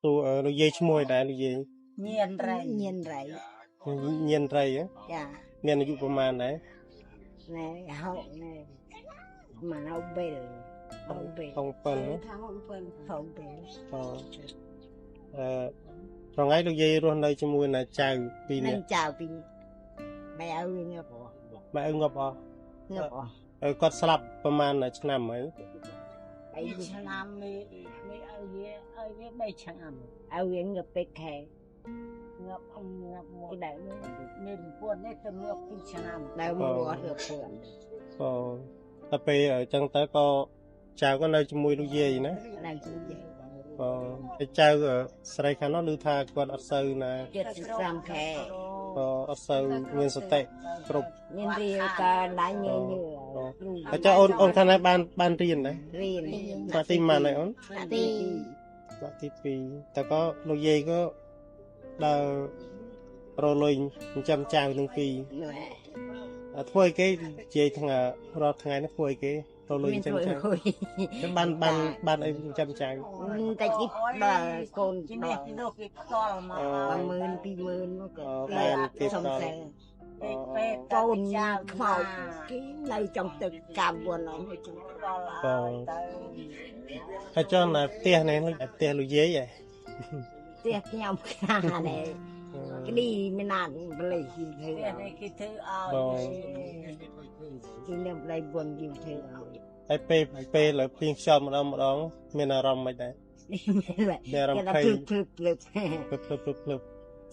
សួរលោកយាយឈ្មោះអីដែរលោកយាយ ញៀនរៃ ញៀនរៃ ញៀនរៃហ៎ ចា មានអាយុប្រហែលដែរ ណែហៅណែមកហៅបេលហៅបេល ហង7ហ៎ ថា7 ហៅបេល អអឺថ្ងៃលោកយាយរស់នៅជាមួយណាចៅពីរ នឹង នាក់ ចៅពីម៉ែឪងាប់អស់ ម៉ែឪងាប់អស់ ងាប់អស់ គាត់ស្លាប់ប្រហែលឆ្នាំហើយ 3ឆ្នាំនេះនេះឲ្យវាឲ្យវា3ឆ្នាំ ឪវាងាប់ពេកខែ ងាប់ងាប់មក ដែល មានប្រពន្ធនេះទៅងាប់2ឆ្នាំ ដែលមកអត់ប្រពន្ធ បងតែពេលអញ្ចឹងទៅក៏ចៅក៏នៅជាមួយលោកយាយណា នៅជាមួយយាយ បងហើយចៅស្រីខាងនោះឮថាគាត់អត់សូវណា 75ខែ ក៏អត់សូវមានសតិគ្រប់ មានរៀលកើដៃញើញើ ហើយចៅអូនខាងនេះបានរៀនដែរ រៀន ថ្នាក់ទីប៉ុន្មានហើយអូន ថ្នាក់ទី ថ្នាក់ទី2តែក៏លោកយាយក៏ដើររលុយចិញ្ចឹមចៅទាំងពីរ នោះ ធ្វើអីគេនិយាយថ្ងៃរាល់ថ្ងៃនេះធ្វើអីគេរលុយចិញ្ចឹមចៅចឹងបានបានបានអីចិញ្ចឹមចៅ តែជីដល់កូន ទីនេះទីនោះគេផ្ដល់មក 10000 20000មកក៏ បានគេផ្ដល់ ពេទ្យ កូនខ្មោចគេនៅចុងទឹកកាវនអស់ ផ្ដល់ឲ្យទៅ ហើយចង់នៅផ្ទះនេះផ្ទះលោកយាយហ៎ ផ្ទះខ្ញុំខានេះក្ឌីមានណាបលិយធ្វើ ផ្ទះនេះគេធ្វើឲ្យ គេនៅប្លៃបុនយីធ្វើឲ្យ ហើយពេលពេលលើភ្លៀងខ្យល់ម្ដងម្ដងមានអារម្មណ៍មិនដែរ មានអារម្មណ៍ភ័យ ភ្លឹបភ្លឹប ភ្លឹបភ្លឹបភ្លឹប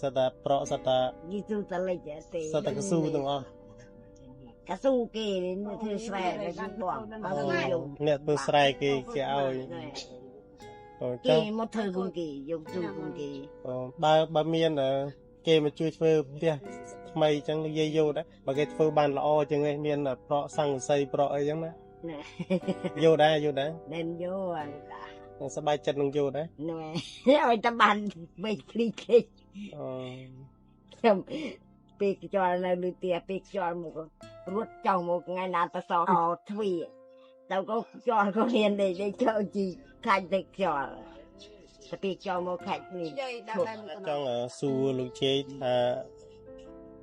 សត្វតាប្រក់សត្វតា យីទូតលិចទេ សត្វតាកស៊ូទាំងអស់ កស៊ូគេធ្វើស្រែបង អ្នកធ្វើស្រែគេគេឲ្យ គេមកធ្វើគុំគេយកទូគុំគេ បើមានគេមកជួយធ្វើផ្ទះថ្មីអញ្ចឹងនិយាយយកដែរបើគេធ្វើបានល្អអញ្ចឹងឯងមានប្រក់សង្កសីប្រក់អីចឹងណាយកដែរយកដែរ ណែនយក សប្បាយចិត្តនឹងយកដែរ ណែឲ្យតែបានបីភ្លីគេ អូ ខ្ញុំពេលខ្យល់នៅលើផ្ទះពេលខ្យល់មករត់ចង់មកថ្ងៃណាតសអទ្វាទៅក៏ខ្យល់ក៏ហ៊ានដេកចូលជីខាច់ទៅខ្យល់តែពេលខ្យល់មកខាច់នេះ ចង់សួរលោកយាយថា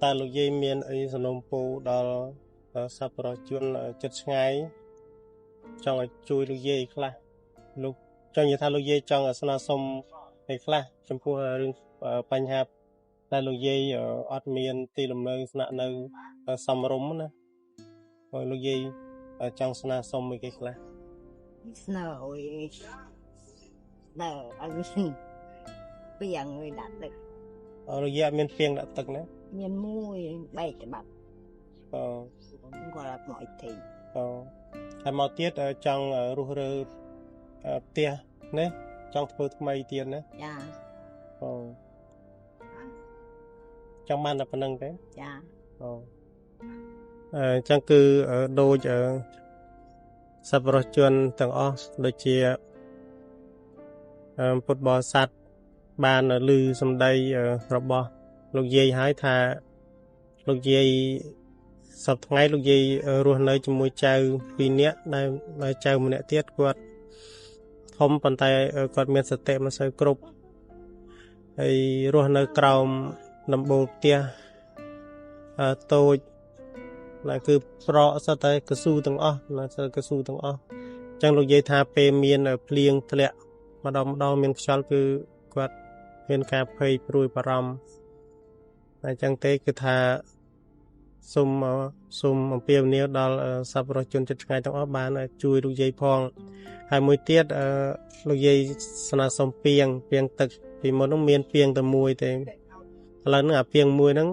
តើលោកយាយមានអីសំណូមពរដល់សប្បុរសជនចិត្តឆ្ងាយចង់ឲ្យជួយលោកយាយខ្លះលោកចង់និយាយថាលោកយាយចង់ស្នើសុំអីខ្លះចំពោះរឿងបញ្ហាដែលលោកយាយអត់មានទីលំនៅស្នាក់នៅសមរម្យណាលោកយាយចង់ស្នើសុំអីគេខ្លះ ស្នើឲ្យស្នើឲ្យមានពីងឲ្យដាក់ទឹក លោកយាយអត់មានពីងដាក់ទឹកណា មានមួយបែកច្បាប់ បង គាត់មកអីទេ បងហើយមកទៀតចង់រុះរើផ្ទះណាចង់ធ្វើថ្មីទៀតណា ចា បងចង់បានតែប៉ុណ្្នឹងទេ ចា បងអញ្ចឹងគឺដូចសប្បុរសជនទាំងអស់ដូចជាពុទ្ធបរិស័ទបានឮសម្ដីរបស់លោកយាយហើយថាលោកយាយសប្តាហ៍ថ្ងៃលោកយាយរស់នៅជាមួយចៅពីរនាក់ដែលចៅម្នាក់ទៀតគាត់ធំប៉ុន្តែគាត់មានសតិមិនសូវគ្រប់ហើយរស់នៅក្រោមដំបូលផ្ទះតូចណាគឺប្រក់សុទ្ធតែកស៊ូទាំងអស់ណាសុទ្ធកស៊ូទាំងអស់អញ្ចឹងលោកយាយថាពេលមានភ្លៀងធ្លាក់ម្ដងម្ដងមានខ្យល់គឺគាត់មានការភ័យព្រួយបារម្ភតែអញ្ចឹងទេគឺថាសូមអំពាវនាវដល់សប្បុរសជនចិត្តឆ្ងាយទាំងអស់បានជួយលោកយាយផងហើយមួយទៀតលោកយាយស្នើសុំពីងទឹកពីមុននោះមានពីងតែមួយទេឥឡូវហ្នឹងអាពីងមួយហ្នឹង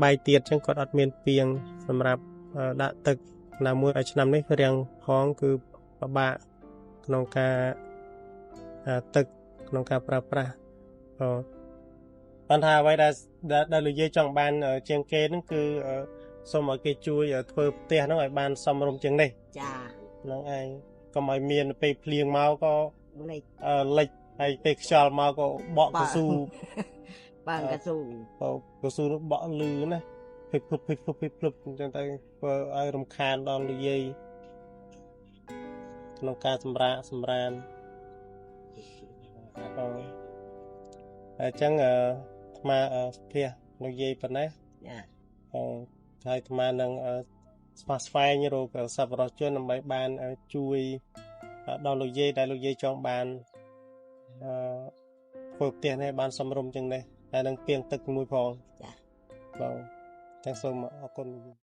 បែកទៀតអញ្ចឹងគាត់អត់មានពីងសម្រាប់ដាក់ទឹកណាមួយឲ្យឆ្នាំនេះរាំងផងគឺពិបាកក្នុងការទឹកក្នុងការប្រើប្រាស់បានថាអ្វីដែលលោកយាយចង់បានជាងគេហ្នឹងគឺសូមឲ្យគេជួយធ្វើផ្ទះហ្នឹងឲ្យបានសមរម្យជាងនេះ ចា ហ្នឹងឯងកុំឲ្យមានពេលភ្លៀងមកក៏លិចហើយពេលខ្យល់មកក៏បក់កស៊ូ បានកស៊ូកស៊ូនោះបក់លឺណាភ្លឹបភ្លឹបភ្លឹបភ្លឹបភ្លឹបអញ្ចឹងទៅធ្វើឲ្យរំខានដល់លោកយាយក្នុងការសម្រាកសម្រានបង អញ្ចឹងអាត្មាភះលោកយាយប៉ុណ្ណេះ ចា ហើយអាត្មានឹងស្វះស្វែងរកសប្បុរសជនដើម្បីបានជួយដល់លោកយាយដែលលោកយាយចង់បានអឺធ្វើផ្ទះនេះបានសមរម្យជាងនេះហើយនឹងពាងទឹកមួយផង ចា បាទចឹងសូមអរគុណ។